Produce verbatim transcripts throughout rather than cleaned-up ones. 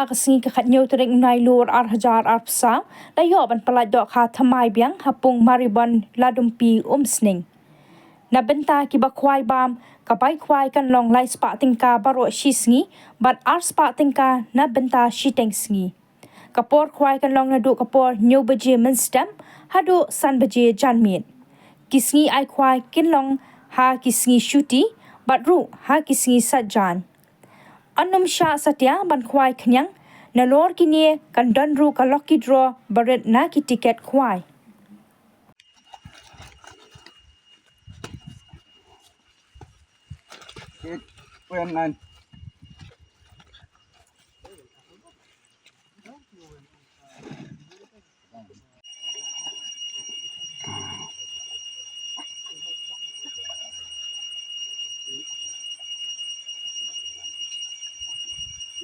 Ka sngi ka khatnyiaw tarik Nailur ar hajar arphew saw, la ïoh ban pyllait dohkha thymmai biang ha pung Maribyrnong Ladumpi Umsning. Na bynta kiba khwai bam, ka bai khwai kan long lai spah tyngka baroh shi sngi, bad ar spah tyngka na bynta shiteng sngi. Ka por khwai kan long naduh ka por hynñiew baje mynstep haduh san baje janmiet. Ki sngi ai khwai kin long ha ki sngi shuti, bad ruh ha ki sngi saitjaiñ. Yn nym shah satia ban khwai khñiang, nalor kine kan don ruh ka lucky draw barit na ki tiket khwai. Eight point nine.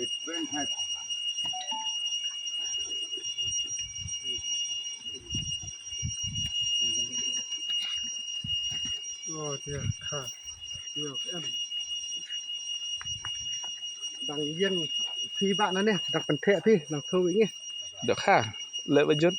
Eight point five. Oh, dear. Kha. Yo, em. Dang ïeng phi ba na ne, dang pyntheh phi, dang thu ïa ngi. Dohkha, leh ba jut.